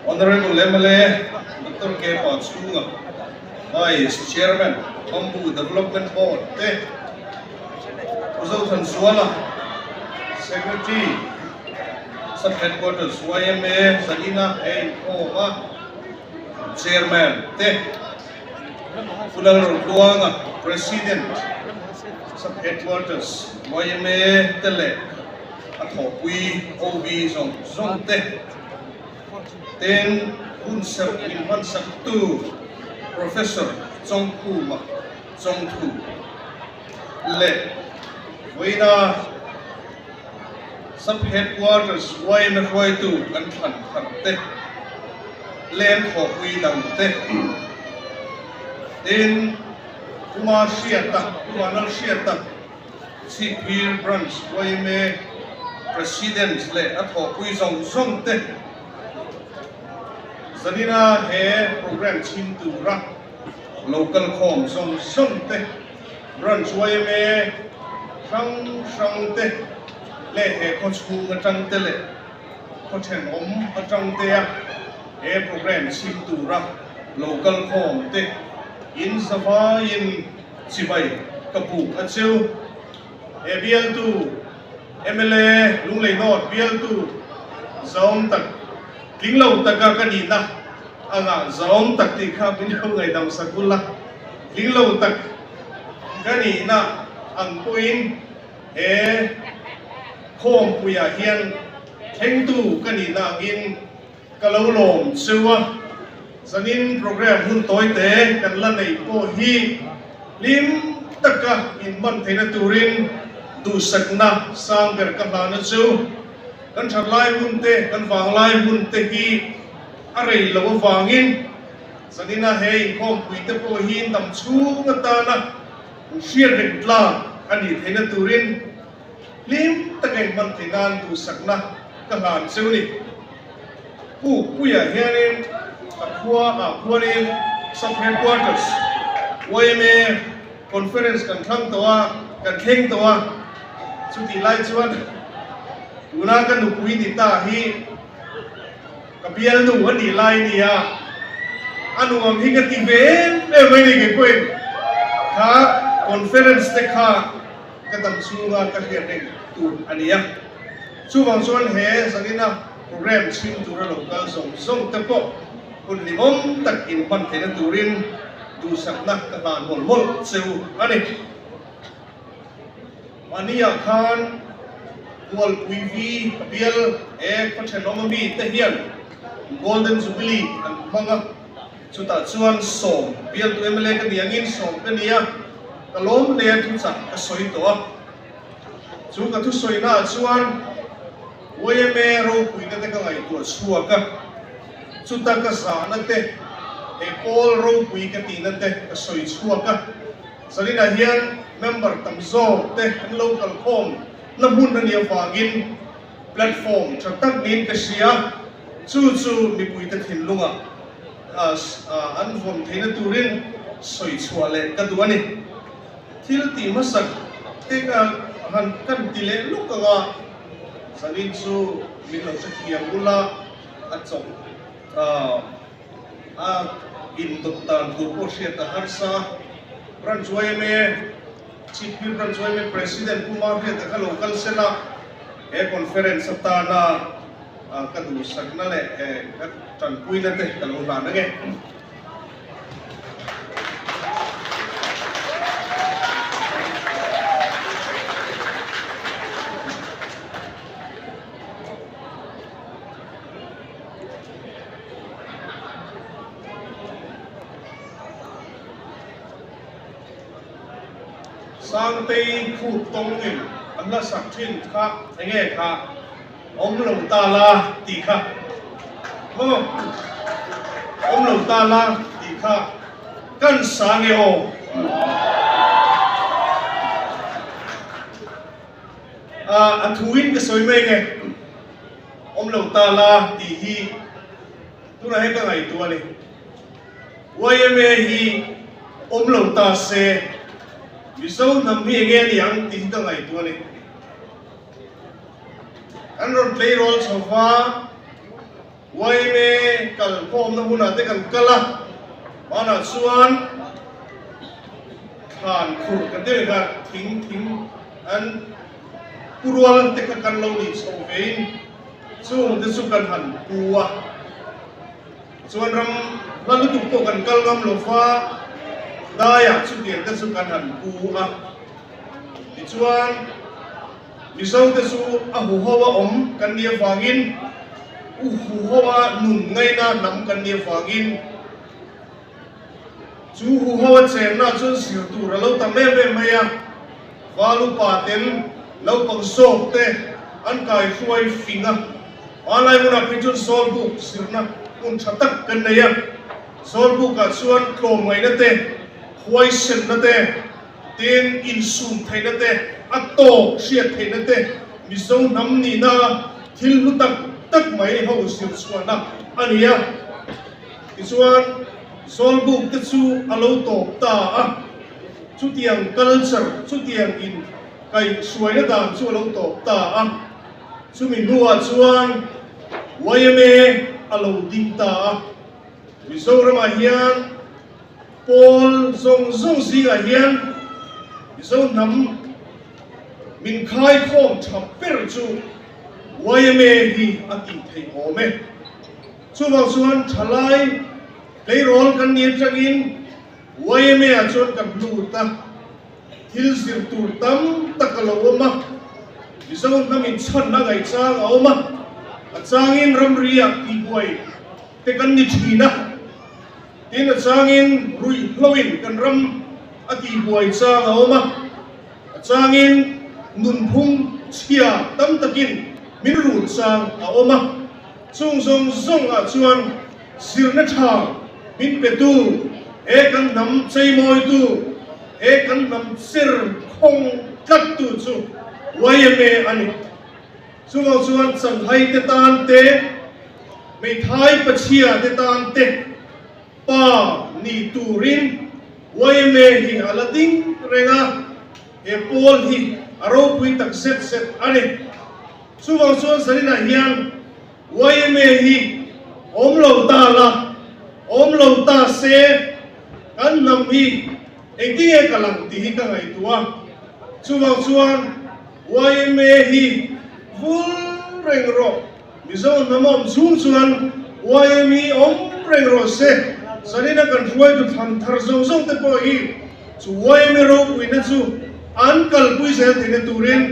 Honorable mla Doctor K Pa chhunga Vice Chairman Bamboo Development Board te Pu Zothanzuala Secretary Sub Headquarters yma Zanina he inkhawm a Chairman te Pu Lalrotluanga President Sub Headquarters yma te leh a thawhpui OB zawng zawng te ten hun serh min hmansaktu Professor Chawngkhuma Chawngthu leh vawiina Sub Headquarters yma hruaitu kan thlan thar te, lem thawhpui dang te, tin Puma Hriata, Pu Vanlal Hriata, Chhipphir Branch yma President leh a thawhpui zawng zawng te zanina he programme chhim tura Local khawm zawng zawng te, Branch yma hrang hrang te leh he khaw chhung atang te leh khaw thenawm atang te a he programme chhim tura local khawm te in zavaiin chibai ka buk a cheu. He bialtu mla Lunglei North bialtu zawng tak tling lo taka ka nihna Anga zawng tak tih kha min lo ngaihdam sak ula, tling lo tak ka nihna ang pawhin he khawmpuiah hian thlengtu ka nihna angin ka lo lawm cheu a. Zanin programme hun tawi te kan la neih pawh hi hlim taka inhman theihna turin duhsakna sang ber ka hlana chu kan that lai hun te, kan vang lai hun te hi A rei lo avangin zanina he inkhawmpui te pawh hi dam chhung atana hriat reng tlak a nih theihna turin hlim taka inhman theih nan duhsakna ka hlan cheu ni. Pukpuiah hianin a khua ah khuanin Sub Headquarters yma Conference kan thlang tawh a, kan thleng tawh a, chutih lai chuan tuna ka nupui ni ta hi Ka bialnu a nih lai nia, a nuam hi ka ti ve em em mai ni kei pawhin kha conference te kha ka dam chhunga ka hriat reng tur a ni a. Chuvang chuan he zanina program chhim tura lo kal zawng zawng te pawh hun limawm tak inhman theihna turin duhsakna ka hlan mawlh mawlh che u a ni. Mahniah khan Kualpui vi ka bial e khaw thenawm ami te hian Golden Jubilee an hmang a, chutah chuan sawm bialtu mla ka ni angin sawm ka ni a, ka lawm hle a thuchah ka sawi tawh a. Chu ka thusawi naah chuan yma ropuina te ka ngaihtuah chhuak a, chuta ka zahna te, he pawl ropui ka tihna te ka sawi chhuak a. Zaninah hian member tam zawk te an lo kalkhawm na hmun a nih avangin platform tha tak niin ka hria. Chu chu mipuite thinlungah an vawn theihna turin sawi chhuah leh ka duh a ni. Thil tih hmasak te ka han kan ti leh luk anga zanin chu min lo hrethiam ula a chawp A indawt dan tur pawh hriat a harsa. Branch yma Chief Hill Branch yma President Pu Marriott-a kha lo kal sel a, he conference atana ka duhsakna leh ka tanpuina te ka lo hlan ang e. Sangtei khut tawngin an la sak thin kha enge kha awm lo ta la tih kha maw awm lo ta la tih kha kan sa nge aw. A thuin ka sawi mai nge. Awm lo ta la tih hi tunah hian ka ngaihtuah a ni. Yma hi awm lo ta se Mizo hnam hi enge a ni ang tih hi ka ngaihtuah a ni. Kan rawn tleirawl chho va, yma kal khawmna hunah te kan kal a, hmanah chuan thlan khurh kan ti kha thing thing an purual te kha kan lo nih chho vein chung te chu kan han pu a. Chuan ram hla lutuk pawh kan kal ngam lo va, daiah chutiang te chu kan han pu a. Tichuan, Mizo te chu a huho a awm kan nih avangin, u huho a nun ngaihna hnam kan nih avangin, chu huho a chenna chuan zir tur a lo tam em em mai a. Val upa ten naupang zawk te an kaihruai fing a, hmanlai hmunah phei chuan Zawlbuk zirna hmun tha tak kan nei a. Zawlbukah chuan tlawmngaihna te, huaisenna te, Tin, insum theihna te, a tawk hriat theihna te, Mizo hnam nihna thil hlu tak tak mai ho zir chhuahna a ni a. Tichuan, Zawlbuk te chu a lo tawp ta a, chutiang culture, chutiang in kaihhruaina dan chu a lo tawp ta a. Chumi hnuah chuan yma a lo ding ta a. Mizoramah hian Pawl zawng zawng zingah hian Mizo hnam min khaikhawm tha ber chu yma hi a tih theih awm e. Chuvang chuan thalai tleirawl kan ni atangin yma ah chuan kan lut a, thil zir tur tam tak a lo awm a, Mizo hnam in chhan a ngaihchang a awm a, a changin ramri ah tihbuai te kan ni thin a. Tin a changin ruihhloin kan ram a tihbuai chang a awm a, a changin nunphung chhia tam takin min rul chang a awm a. Chung zawng zawng ah chuan zirna tha min petu, he kan hnam cheimawitu, he kan hnam cher khawng tlattu chu yma a ni. Chuvang chuan Changhai te tan te, Hmeithai pachhia te tan te pa ni turin yma hi a la ding reng a, he pawl hi a ropui tak zet zet a ni. Chuvang chuan Zaninah hian yma hi awm lo ta la, awm lo ta se kan hnam hi engtinge ka lang tih hi ka ngaihtuah a. Chuvang chuan yma hi vul reng rawh. Mizo hnam awm chhung chuan yma awm reng rawh se. Zanina kan hruaitu thlan thar zawng zawng te pawh hi chu yma ropuina chu an kalpui zel theihna turin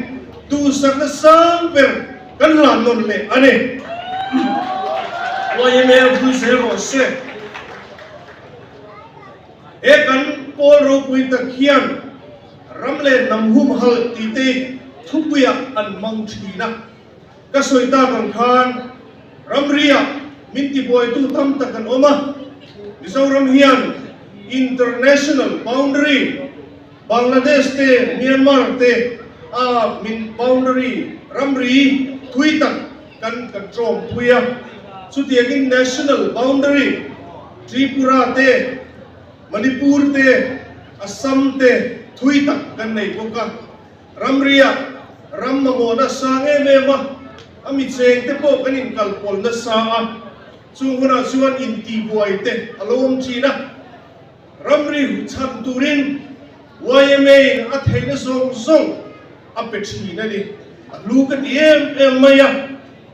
duhsakna sang ber kan hlan nawn leh a ni. Yma pui zel rawh se. He kan pawl ropui tak hian ram leh hnam humhalh tih te thupuiah an hmang thin a. Ka sawi tak ang khan ramriah min tibuaitu tam tak an awm a, Mizoram hian international boundary Bangladesh te Myanmar te a min boundary ramri thui tak kan kan tawmpui a, chutiangin national boundary Tripura te Manipur te Assam te thui tak kan nei bawk a. Ramriah ram mamawh nasa em em a, a mi cheng te pawh kan inkalpawl nasa a, chung hunah chuan intihbuai te a lo awm thin a. Ramri huh chhan turin yma in a theihna zawng zawng a pe thin a ni. A hlu ka ti em em mai a,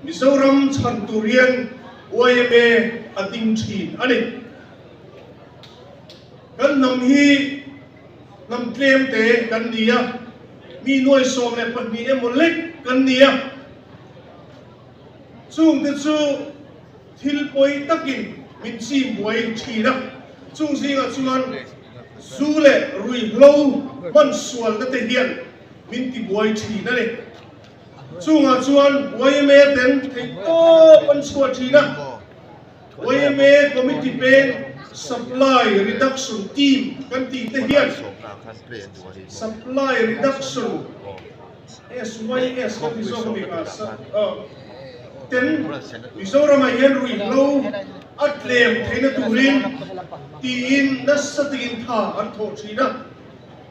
Mizoram chhan tur hian yma a ding thin a ni. Kan hnam hi Hnam tlem te kan ni a, mi nuai 12 emaw lek kan ni a. Chungte chu thil pawi takin min chim buai thin a, chung zingah chuan zu leh ruihhlo hman sualna te hian min ti buai thin a ni. Chungah chuan yma ten theihtawp an chhuah thin a. Yma Committee peng Supply Reduction Team kan tih te hian Supply Reduction SYS kan ti zawk a mi kha ten Mizoramah hian ruihhlo a tlem theihna turin tiin nasa takin tha an thawh thin a.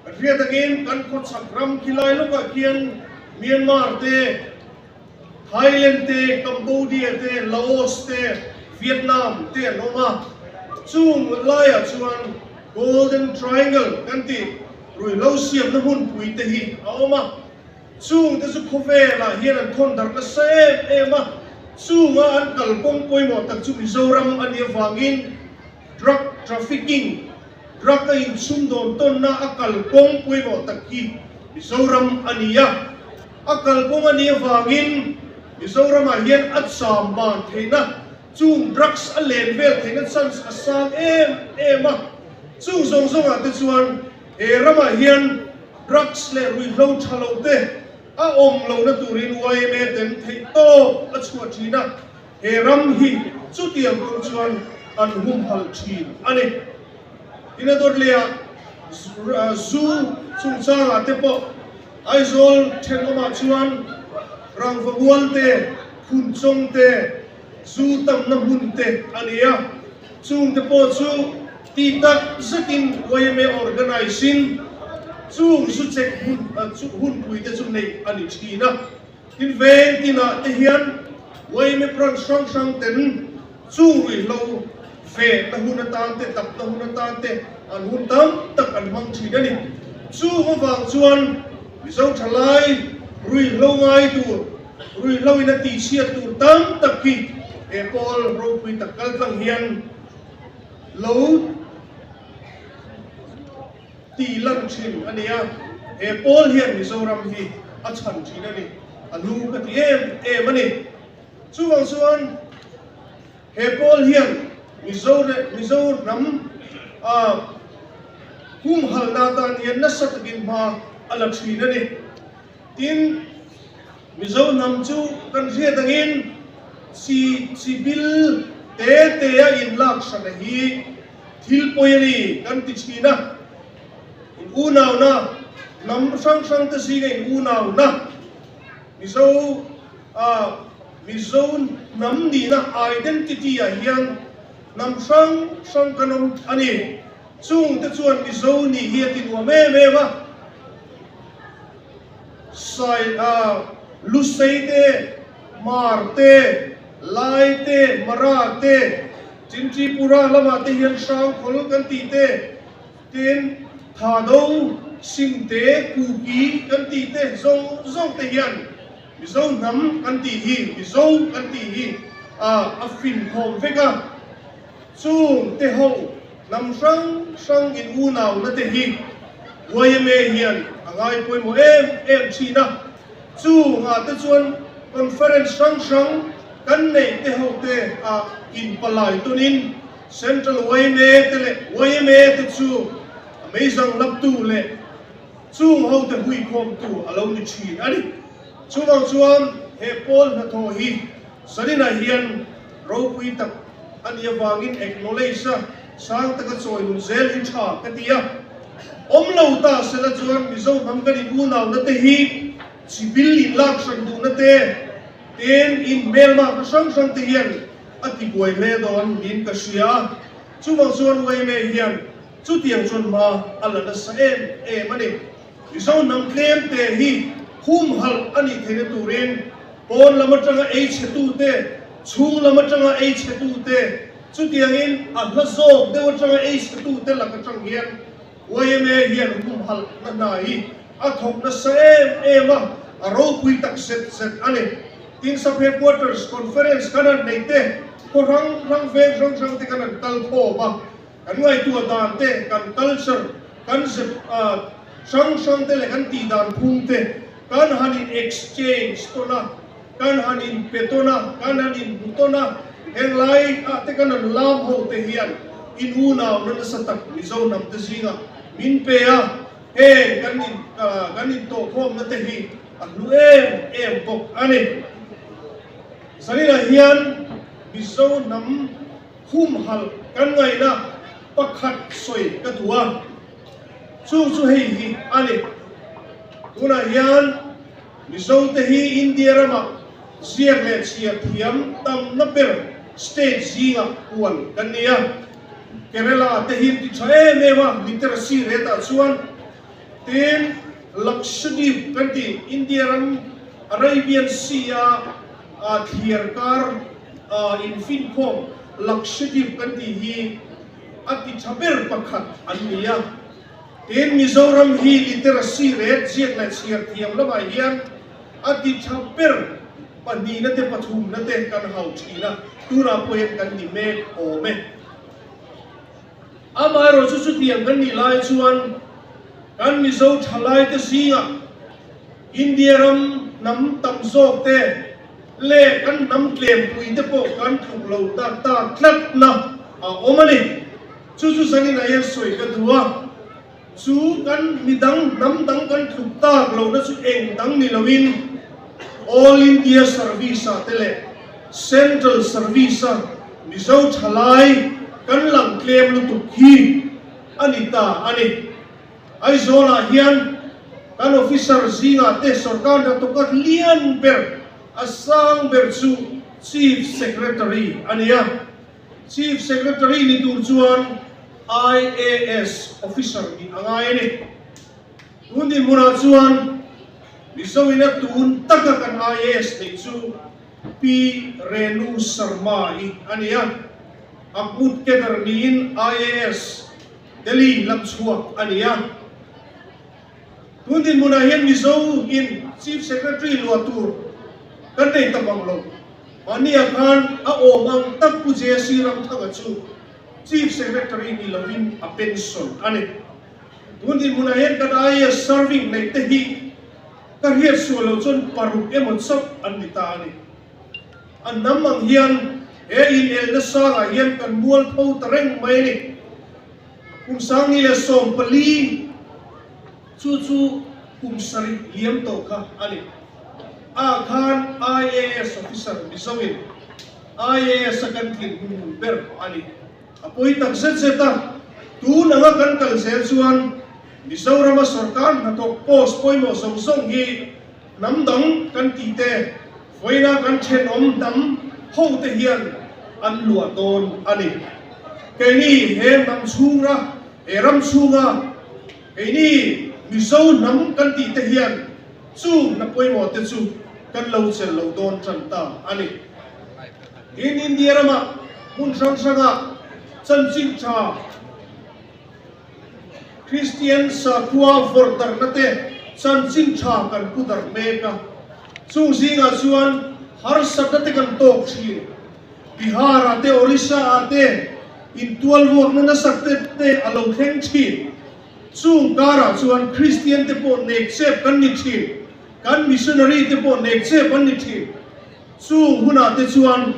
Kan hriat angin kan khawchhak ram khilai lawkah khian Myanmar te, Thailand te, Cambodia te, Laos te, Vietnam te an awm a. Chung laiah chuan Golden Triangle kan tih ruihhlo siamna hmunpui te hi a awm a. Chung te chu khawvelah hian an thawn darh nasa em em a, chunga an kalkawng pawimawh tak chu Mizoram a nih avangin drug trafficking, drug a inchhum dawn tawnna a kalkawng pawimawh tak hi Mizoram a ni a. A kalkawng a nih avangin Mizoramah hian a cham ban theihna, chung drugs a len vel theihna chance a sang em em a. Chung zawng zawngah te chuan he ramah hian Drugs leh ruihhlo tha lo te a awm lohna turin yma ten theih tawp a chhuah thin a, he ram hi chutiang kawng chuan an humhalh thin a ni. Ina dawt lehah zu chungchangah te pawh Aizawl thenawmah chuan rangva mual te, phunchawng te, zu tamna hmun te a ni a, chungte pawh chu Ti tak zetin yma organise-in chung zu check hun chu hunpui te chu neih a ni thin a. Tin veng tinah te hian yma branch hrang hrang ten chung ruihhlo vehna hun atan te, dapna hun atan te an hun tam tak an hmang thin a ni. Chung avang chuan Mizo thalai ruihhlo ngai tur, ruihhlo in a tihchhiat tur tam tak hi he pawl ropui tak kaltlang hian Lo tih lan thin a ni a, he pawl hian Mizoram hi a chhan thin a ni, a lu ka ti em em a ni. Chuvang chuan he pawl hian Mizo leh Mizo hnam a humhalna atan hian nasa takin hma a la thin a ni. Tin, Mizo hnam chu kan hriat angin chi chi bil te te a inlak hrana hi thil pawi a ni kan ti thin a. In unauna, hnam hrang hrang te zinga in unauna, Mizo ah Mizo hnam nihna identity ah hian hnam hrang hrang kan awm a ni. Chung te chuan Mizo nih hi a ti nuam em em a. Sai a, Lusei te, Mar te, Lai te, Mara te, Chinchipura lamah te hian Hrangkhawl kan tih te, tin Thado, Singte, Kuki kan tih te zawng zawng te hian Mizo hnam kan tih hi, Mizo kan tih hi a finkhawm vek a. Chung te ho hnam hrang hrang in unauna te hi yma hian a ngai pawimawh em em thin a, chungah te chuan conference hrang hrang kan neih te ho te ah in palai tunin Central yma te leh yma te chu a meizang laptu leh chung ho te huikhawmtu a lo ni thin a ni. Chuvang chuan he pawl hnathawh hi Zaninah hian ropui tak a nih avangin acknowledge a sang taka chawi nun zel hi tha ka ti a. Awm lo ta sela chuan Mizo hnam kan in unauna te hi chibil in lak hran duhna te, ten in hmelmakna hrang hrang te hian a ti buai hle dawn niin ka hria a. Chuvang chuan yma hian chutiang chuan hma a la nasa em em a ni. Mizo hnam tlem te hi humhalh a nih theihna turin pawn lam atanga ei chhetute, chhung lam atanga ei chhetute, chutiangin a hla zawk deuh atanga ei chhetute lak atang hian yma hian humhalhna hna hi a thawk nasa em em a, a ropui tak zet zet a ni. Tin Sub Headquarters Conference kan han neih te, khaw hrang hrang veng hrang hrang te kan han kal khawm a, Kan ngaihtuah dan te, kan culture, kan zep hrang hrang te leh kan tih dan phung te kan han in exchange tawn a, kan han in pe tawn a, kan han in hmu tawn a, heng lai ah te kan han lam ho te hian in unau na nasa tak Mizo hnam te zingah min pe a, heng kan in kan in tawhkhawmna te hi a hlu em em bawk a ni. Zaninah hian Mizo hnam Humhalh kan ngaihna pakhat sawi ka duh a, chung chu hei hi a ni. Tunah hian Mizote hi India ramah ziak leh chhiar thiam tamna ber state zingah puan kan ni a. Kerala te hi an ti tha em em a, literacy rate ah chuan. Tin, Lakshadweep kan tih India ram Arabian Sea a thliar kar infinkhawm Lakshadweep kan tih hi a ti tha ber pakhat an ni a. Tin, Mizoram hi literacy rate ziak leh chhiar thiam lamah hian a ti tha ber pahnihna te pathumna te kan hau thin a, tunah pawh hian kan ni mek awm e. Amaherawh chu chutiang kan nih lai chuan kan Mizo thalaite zingah India ram hnam tam zawk te leh kan hnam tlempuite pawh kan tluk lo tak tak tlatna a awm a ni. Chu chu zanin ah hian sawi ka duh a, chu kan midang hnam dang kan tluk tak lohna chu eng dang ni loin All India Service ah te leh Central Service a Mizo thalai kan lang tlem lutuk hi a ni ta a ni. Aizawl ah hian kan officer zingah te sorkar hnathawka lian ber a sang ber chu Chief Secretary a ni a. Chief Secretary ni tur chuan IAS officer nih a ngai a ni. Tun dinhmunah chuan Mizoina tun taka kan IAS neih chu Pi Renu Sharma i a ni a. Akmut Kedar niin IAS Delhi lam chhuak a ni a. Tun dinhmunah hian Mizo in Chief Secretary luah tur kan nei ta bang lo. Mahnia khan a awm ang tak Pu JC Ramthanga chu Chief Secretary ni lovin a pension a ni. Tun dinhmunah hian kan IAS serving neih te hi ka hriat sual loh chuan paruk emaw chauh an ni ta a ni. A hnam ang hian he inelna sangah hian kan mualpho ta reng mai a ni. Kum 1014 chu chu kum sarih liam tawh kha a ni. Ah khan IAS officer Mizoin IAS a kan tlin hun ber a ni. A pawi tak zet zet a, tun anga kan kal zel chuan Mizorama sorkar hnathawk post pawimawh zawng zawng hi hnam dang kan tih te, vawiina kan thenawm hnam hote hian an luah dawn a ni. Keini he hnam chhunga, he ram chhunga keini Mizo hnam kan tih te hian chu hna pawimawh te chu kan lo chelh lo dawn tan ta a ni. Tin, India ramah hmun hrang hrangah chanchin tha, Kristian sakhua vawrhdarhna te chanchin tha kan pu darh mek a, chung zingah chuan harsatna te kan tawk thin. Bihar ah te, Orissa ah te intual vuakna nasa te te a lo thleng thin. Chung karah chuan Kristian te pawh nek chep kan ni thin, kan missionary te pawh nek chep an ni thin. Chung hunah te chuan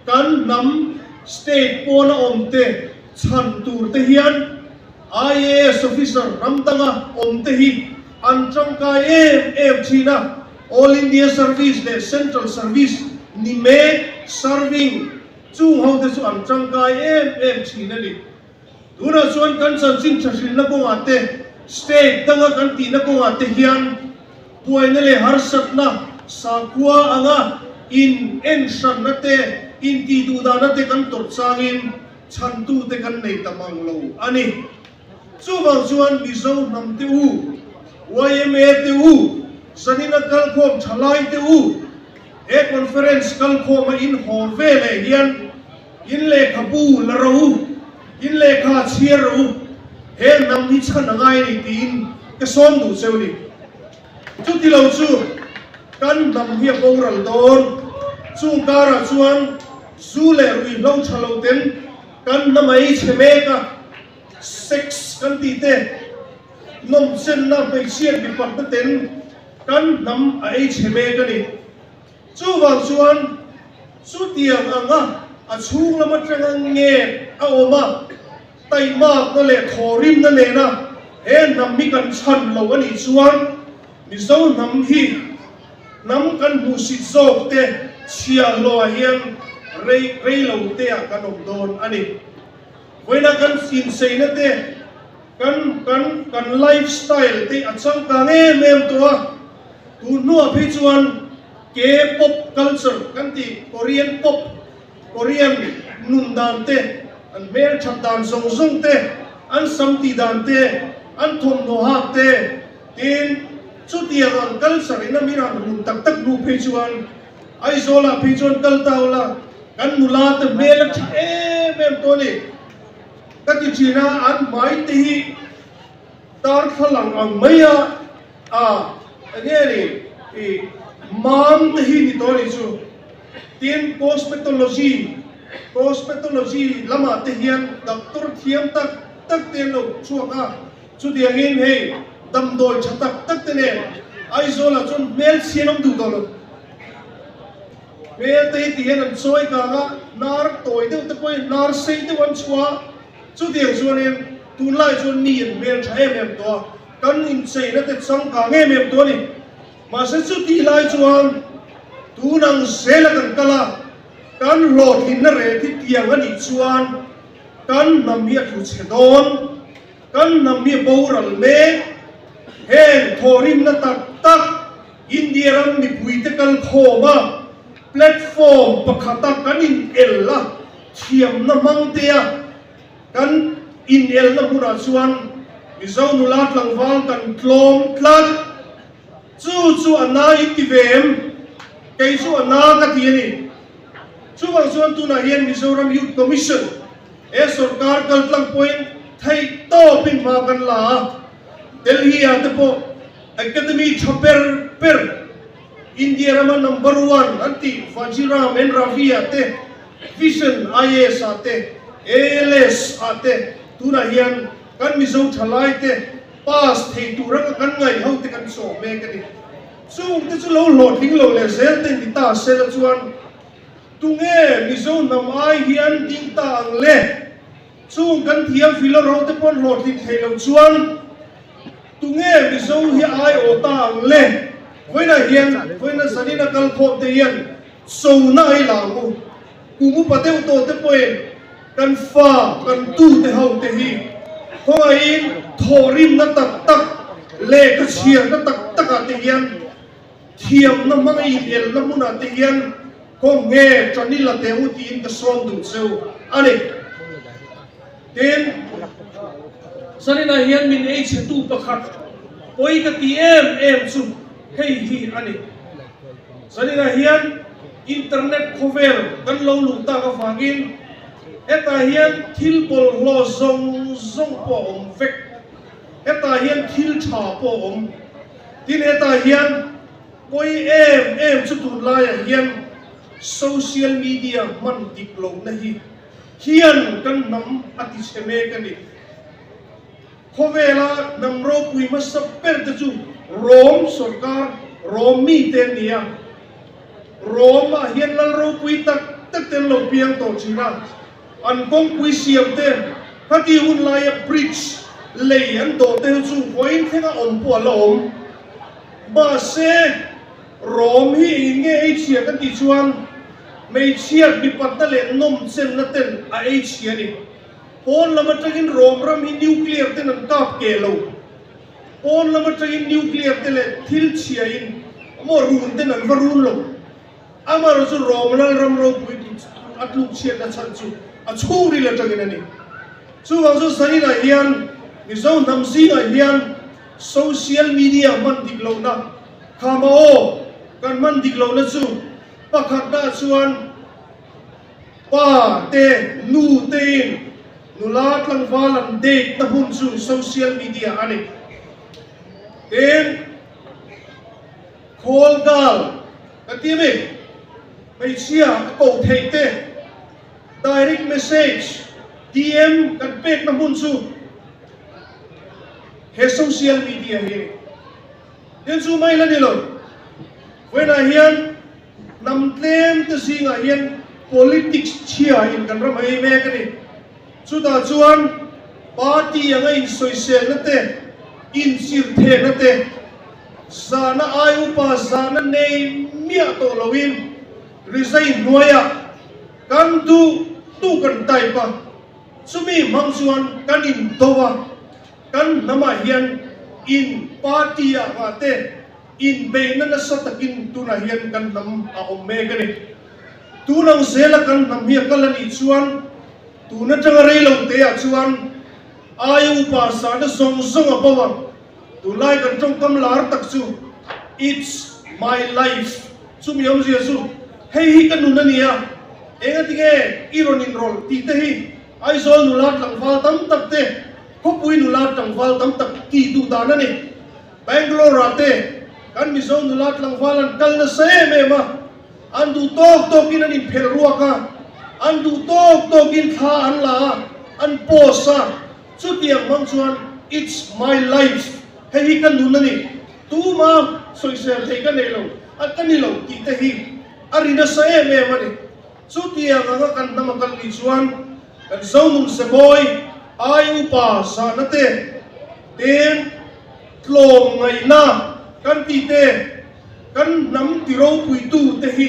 Kan hnam state pawna awm te chhan tur te hian IAS officer ram danga awm te hi an tangkai em em thin a, All India Service leh Central Service ni mek, serving, chung ho te chu an tangkai em em thin a ni. Tunah chuan kan chanchin tha hrilhna kawngah te, state danga kan tihna kawngah te hian buaina leh harsatna sakhua anga in enhranna te, intihduhdahna te kan tawrh changin chhantute kan nei ta mang lo a ni. Chuvang chuan Mizo hnam te u, yma te u, zanina kalkhawm thalai te u, he conference kalkhawma in haw ve leh hian, In lehkhabu la ro u, in lehkha chhiar ro u, he hnam hi chhan a ngai a ni tiin ka sawm duh cheu ni. Chuti lo chu kan hnam hi a boral dawn. Chung karah chuan zu leh ruihhlo tha lo ten kan hnam a ei chhe mek a, sex kan tih te, nawmchenna hmeichhiat mipatna ten kan hnam a ei chhe mek a ni. Chuvang chuan chutiang anga a chhung lam atanga nge a awm a, taihmakna leh thawhrimna nena he hnam hi kan chhan lo a nih chuan Mizo hnam hi hnam kan hmuhsit zawk te chhiahhlawh ah hian rei rei lo te ah kan awm dawn a ni. Vawiina kan incheina te, kan kan kan life style te a changkang em em tawh a, tun hnuah phei chuan K-pop culture kan tih Korean pop, Korean nun dan te, an hmelthat dan zawng zawng te, an sam tih dan te, An thawmhnaw hak te, tin, chutiang ang culture ina min han run tak tak hnu phei chuan Aizawlah phei chuan kal ta ula, kan nula te hmel a tha em em tawh a ni. Ka ti thin a, an hmai te hi darthlalang ang mai a, a enge ni, ih mam te hi ni tawh a ni chu. Tin, cosmetology, cosmetology lamah te hian doctor thiam tak tak te an lo chhuak a, chutiangin hei damdawi tha tak tak te nen Aizawlah chuan hmel chhian awm duh tawh lo. Hmel te hi ti hian an chawi kang a, hnar tawi deuh te pawhin hnar sei deuh an chhuah a, chutiang chuanin tunlai chuan mi an hmel tha em em tawh a, kan incheina te changkang em em tawh a ni. Mahse chutih lai chuan tun ang zela kan kal a, kan hlawhtlinna rel hi tiang a nih chuan kan hnam hi a tlu chhe dawn, kan hnam hi a boral mek. Heng thawhrimna tak tak India ram mipuite kal khawm a, platform pakhata kan inel a, thiamna hmangtea kan inelna hmunah chuan Mizo nula tlangval kan tlawm tlat. Chu chu a na in ti ve em? Kei chu a na ka ti a ni. Chuvang chuan tunah hian Mizoram Youth Commission he sorkar kaltlang pawhin theih tawpin hma kan la a, Delhi ah te pawh Academy tha ber ber India rama number one an tih Vajiram and Ravi ah te, Vision IAS ah te, ALS ah te tunah hian kan Mizo thalai te Pass thei tur anga kan ngaih ho te kan sawm mek a ni. Chung te chu lo hlawhtling lo leh zel te ni ta se la chuan tunge Mizo hnam ai hian ding ta ang le? Chung kan thiam filo ro te pawn hlawhtlin thei lo chuan tunge Mizo hi ai aw ta ang le? Vawiinah hian vawiina zanin a kal khawm te hian chona ai la ang u. Kum upa deuh tawh te pawhin kan fa, kan tu te ho te hi khawngaihin thawhrimna tak tak lehkha chhiarna tak takah te hian thiamna hmanga inelna hmunah te hian khawnge tan i la teh u tiin ka sawm duh cheu a ni. Tin, zaninah hian min ei chhetu pakhat pawi ka ti em em chu hei hi a ni. Zaninah hian internet khawvel kan lo luh tak avangin hetah hian thil bawlhhlawh zawng zawng pawh a awm vek. Hetah hian thil tha pawh a awm. Tin hetah hian pawi em em chu tunlaiah hian social media hman dik lohna hi hian kan hnam a ti chhe mek a ni. Khawvela hnam ropui hmasa ber te chu Rom sorkar, Rom mite an ni a. Rom ah hian lal ropui tak tak te an lo piang tawh thin a. An kawngpui siam te, khati hun laia bridge lei an dawh te chu vawiin thlenga awm pawh a la awm. Mahse, Rom hi engin nge ei chhia kan tih chuan hmeichhiat mipatna leh nawmchenna ten a ei chhia a ni. Pawn lam atangin Rom ram hi nuclear ten an kap ke lo. Pawn lam atangin nuclear te leh thil chhiain maw run ten an va run lo. Amaherawh chu Rom lal ram ropui a tluk chhiatna chhan chu a chhungril atangin a ni. Chuvang chu zaninah hian Mizo hnam zingah hian social media hman dik lohna kha maw aw kan hman dik lohna chu pakhatnaah chuan Pa te, nu tein nula tlangval an date na hun chu social media a ni. Tin, call girl kan ti ami? Hmeichhia a koh theih te, direct message, DM, kan pek na hun chu he social media hi a ni. Tin chu mai la ni lo, vawiinah hian Hnam tlem te zingah hian politics chhia in kan ram a ei mek a ni. Chutah chuan party anga insawiselna te, inchirthehna te, zahna ai upa zahna nei miah tawh loin resign hnuaiah kan duh duh kan type a, chumi hmang chuan kan indo a, kan hnamah hian in party ah ngah te, Inbeihna nasa takin tunah hian kan hnam a awm mek a ni. Tun ang zela kan hnam hi a kal a nih chuan tun atanga rei lo te ah chuan Aia upa sahna zawng zawng a bo a, tunlai kan tawngkam lar tak chu It's my life chumi awmzia chu hei hi ka nun a ni a, engatinge i rawn inrawlh tih te hi Aizawl nula tlangval tam tak te, khawpui nula tlangval tam tak tih duh dan a ni. Bangalore ah te kan Mizo nula tlangval an kal nasa em em a, an duh tawk tawkin an inphelh ruak a, an duh tawk tawkin thla an la a, an post a, chutiang hmang chuan it's my life, hei hi ka nun a ni, tuma sawisel thei ka nei lo, a ka ni lo tih te hi a ri nasa em em a ni. Chutiang anga kan hnam a kal nih chuan kan Zonun Semawi ai upa zahna te, ten tlawm ngaihna kan tih te, kan hnam ti ropuitu te hi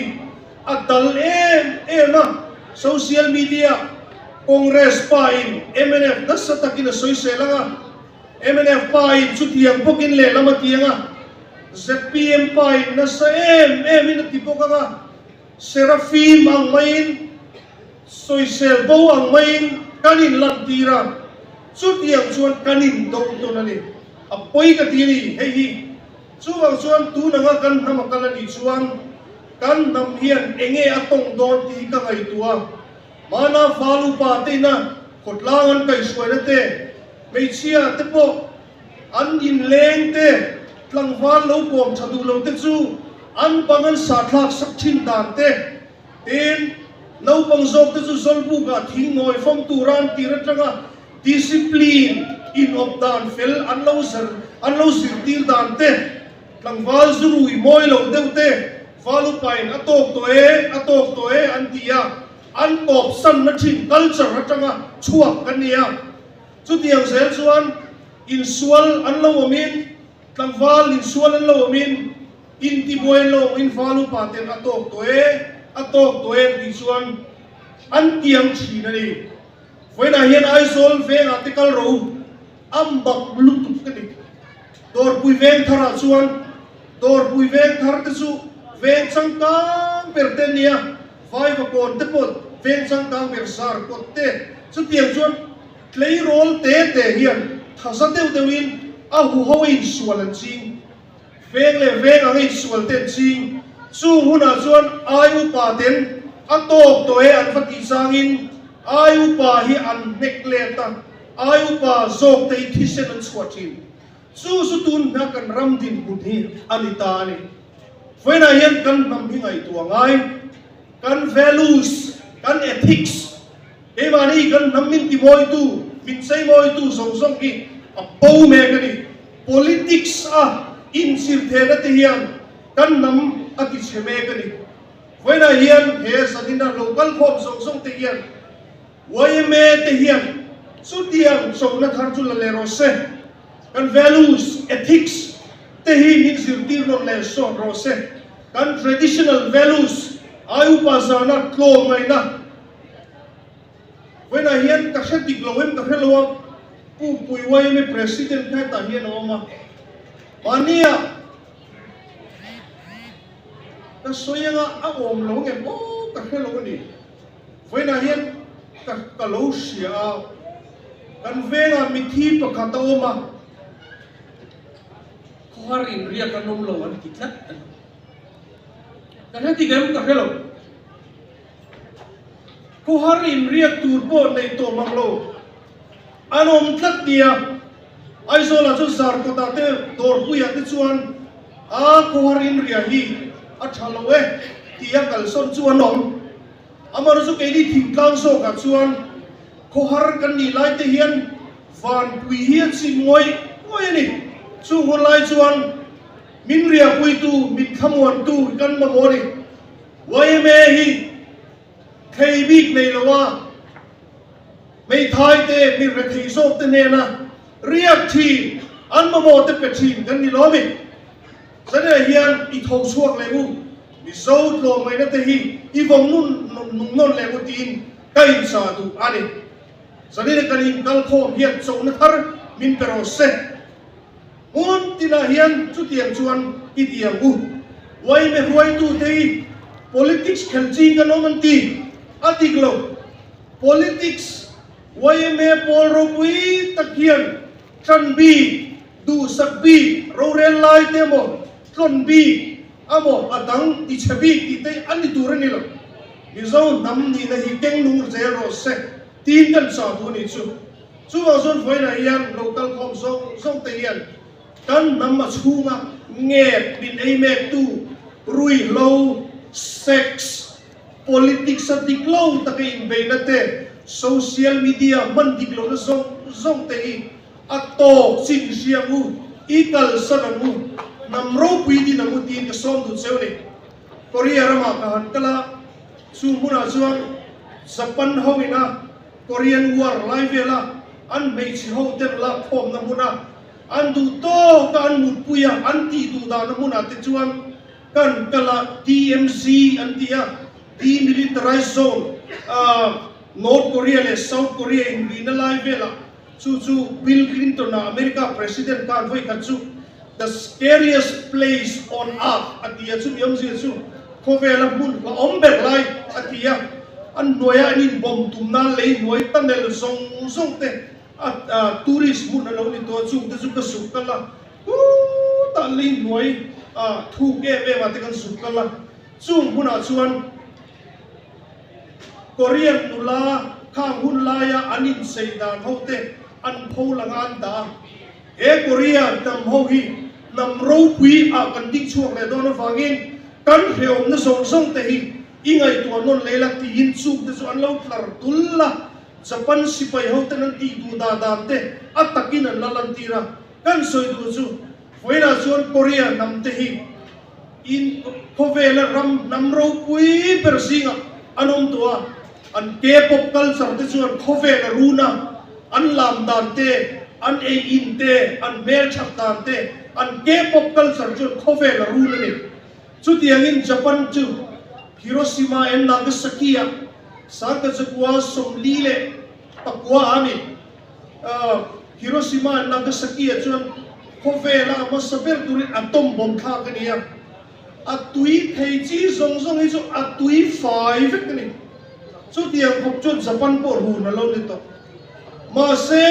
a dal em em a. Social media Congress pa in mnf nasa takin a sawisel ang a, mnf pa in chutiang bawkin lehlam a ti ang a, zpm pa in nasa em em in a ti bawk ang a. Serafim ang maiin, sawisel bo ang maiin kan inlantir a, chutiang chuan kan indo tawn a ni. A pawi ka ti a ni, hei hi. Chuvang chuan tun anga kan hnam a kal a nih chuan kan hnam hian enge a tawng dawn tih hi ka ngaihtuah a. Hmana fal upa te ina khawtlang an kaihhruaina te, hmeichhia te pawh An inleng te, tlangval lo kawm tha duh lo te chu an bang an sahthlak sak thin dan te, tin, naupang zawk te chu Zawlbukah thing ngawi fam tura an tir atanga discipline inawp dan fel an lo zir an lo zirtir dan te, tlangval zurui mawi lo deuh te valupain a tawk tawh e, a tawk tawh e an ti a, an tawpsanna thin culture atanga chhuak kan ni a. Chutiang zel chuan insual an lo awmin, tlangval insual an lo awmin, intibuai an lo awmin val upa ten a tawk tawh e, a tawk tawh em tih chuan an tiang thin a ni. Vawiinah hian Aizawl vengah te kal rawh u, a mak lutuk ka ni. Dawrpui veng tharah chuan Dawrpui veng thar te chu veng changkang ber te nia, Vaivakawn te pawh veng changkang ber zar kawt te, chutiang chuan tleirawl te te hian thaza deuh deuhin a huho a insual an ching. Veng leh veng anga insual te an ching. Chung hunah chuan ai upa ten a tawk tawh e an va tih changin ai upa hi an hnek let a, ai upa zawk te hi thisen an chhuah thin. Chu chu tun hna kan ram dinhmun hi a ni ta a ni. Vawiinah hian kan hnam hi ngaihtuah ngai, kan values, kan ethics, keimahni kan hnam min timawitu, min cheimawitu zawng zawng hi a bo mek a ni. Politics a inchirthehna te hian kan hnam a tichhe mek a ni. Vawiinah hian he zanina lo kal khawm zawng zawng te hian Yma te hian chutiang chona thar chu la leh rawh se, kan values, ethics te hi min zirtir nawn leh sawt rawh se, kan traditional values ai upa zana tlawm ngaihna vawiinah hian ka hre dik lo em ka hre lo a, Pu Pui yma President kha hetah hian a awm a, mahnia ka sawi anga a awm lo ngem aw ka hre lo a ni. Vawiinah hian ka ka lo hria a, kan vengah mithi pakhat a awm a. Khawhar inriak an awm lo an ti tlat a ni. Ka hre tik em ka hre lo. Khawhar inriak tur pawh neih tawh mang lo an awm tlat nia. Aizawlah chuan Zarkawtah te Dawrpuiah te chuan a khawhar inriah hi a tha lo e tia kalsawn chu an awm. Amaherawhchu chu keini thingtlang zawkah chuan khawhar kan nih lai te hian vanpui hi a chim ngawih ngawih a ni. Chung hun lai chuan min riahpuitu, min thlamuantu kan mamawh a ni. Yma hi thlei bik nei lo a, hmeithai te, mi rethei zawk te hnena riak thin, an mamawh te pe thin kan ni lo a mi. Zanah hian i tho chhuak leh u, Mizo tlawmngaihna te hi i vawng nun nung nawn leh u tiin ka inchah duh a ni. Zanina kan inkal khawm hian chona thar min pe rawh se. Hmun tinah hian chutiang chuan i ti ang u. Uaime hruaitute hi politics khelh ching kan awm an ti a dik lo. Politics. Yma pawl ropui tak hian ṭan bik, duhsak bik, rorel lai te emaw, tlawn bik amaw a dang tichhe bik tih te an ni tur a ni lo. Mizo hnam nihna hi keng nung zel rawh se tiin kan chah duh a nih chu. Chuvang chuan vawiinah hian lo kal khawm zawng zawng te hian kan hnam a chhunga ngep min ei mektu ruihhlo, sex, Politics a dik lo taka inbeihna te, social media hman dik lohna zawng zawng te hi a tawk chin hria ang u, i kalsan ang u, hnam ropui din ang u tiin ka sawm duh cheu a ni. Korea ramah ka han kal a, chu hmunah chuan Japan ho ina Korean War lai vela an hmeichhe ho ten lakkhawmna hmuna an duh tawka an mutpui a, an tih duh dahna hmunah te chuan Kan kal a, DMZ an ti a, Demilitarized Zone, North Korea leh South Korea inrihna lai velah chu chu Bill Clinton-a America President khan vawi khat chu The scariest place on earth a ti a, chumi awmzia chu khawvela hmun hlauhawm ber lai a ti a, an hnuaia an inbawm tumna lei hnuai tunnel zawng zawng te a tourist hmun a lo ni tawh a, chungte chu ka zuk kal a. Hutah lei hnuai ah thuk em em ah te kan zuk kal a, chung hmunah chuan Korean nula khang hun laia an inchei dan ho te an pho lang a an dah a, he Korea hnam ho hi hnam ropui ah kan ding chhuak leh dawn avangin kan hrehawmna zawng zawng te hi i ngaihtuah nawn leh la tiin chung te chu an lo tlar dul a, Japan sipai ho ten an tih duh dah dan te a takin an la lantir a. Kan sawi duh chu vawiinah chuan Korea hnam te hi in khawvela ram hnam ropui ber zingah an awm tawh a, an K-pop culture te chuan khawvel a run a, an lam dan te, an ei in te, an hmelthat dan te, an K-pop culture chuan khawvel a run a ni. Chutiangin Japan chu Hiroshima and Nagasaki-ah sangkachakua 44 a ni. Hiroshima and Nagasaki-ah chuan khawvela a hmasa ber turin atom bomb thlak a ni a, a tui thei chi zawng zawng hi chu a tui fai vek a ni. Chutiang khawp chuan Japan pawh run a lo ni tawh. Mahse,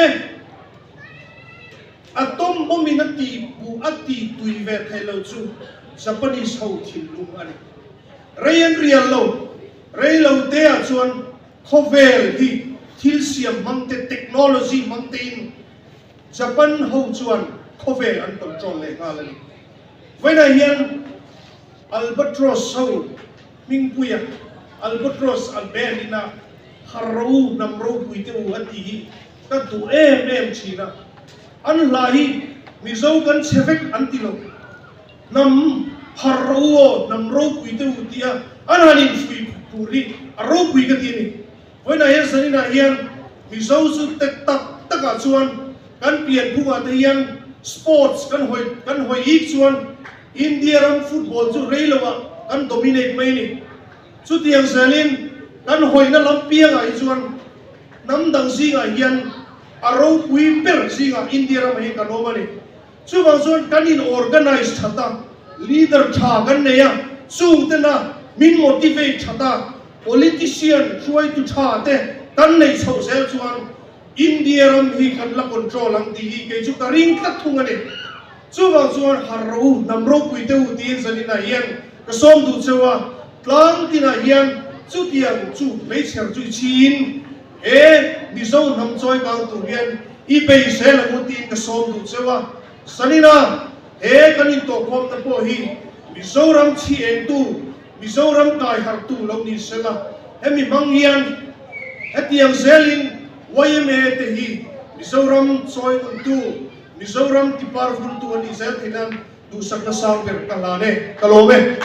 atom bomb-in a tih buh a tih tui ve theih loh chu Japanese ho thinlung a ni. Rei an rial lo, rei lo te ah chuan Khawvel hi thil siam hmang te, technology hmang tein Japan ho chuan khawvel an control leh nghal a ni. Vawiinah hian Albatross ho hmingpuia Albatross an band ina Harro hnam ropui te u a tih hi ka duh em em thin a. An hla hi Mizo kan chhe vek an ti lo. Hnam har ro aw, hnam ropui te u tia an han infuih tur hi a ropui ka ti a ni. Vawiinah hian zaninah hian Mizo chu tek tak takah chuan kan pianphungah te hian sports kan hawi kan hawi ik chuan India ram football chu rei loah kan dominate mai a ni. Chutiang zelin kan hawina lam piangah hi chuan hnam dang zingah hian a ropui ber zingah India ramah hian kan awm a ni. Chuvang chuan kan in organize that a, leader tha kan nei a, chung tena min motivate that a, politician hruaitu tha te kan neih chhoh zel chuan India ram hi kan la control ang tih hi kei chu ka ring tlat thung a ni. Chuvang chuan har ro u, hnam ropui te u tiin zaninah hian ka sawm duh cheu a, tlang tinah hian chutiang chu hmeichher chu i chhiin he Mizo hnam chawi kang tur hian I bei zel ang u tiin ka sawm duh cheu a, Sanina, he kan intawhkhawmna pawh hi Mizoram chhi engtu, Mizoram kai harhtu lo ni sela, hemi hmang hian hetiang zelin yma te hi Mizoram chawi nguntu, Mizoram tipar vultu a nih zel theih nan duhsakna sang ber ka hlan e, ka lawm e.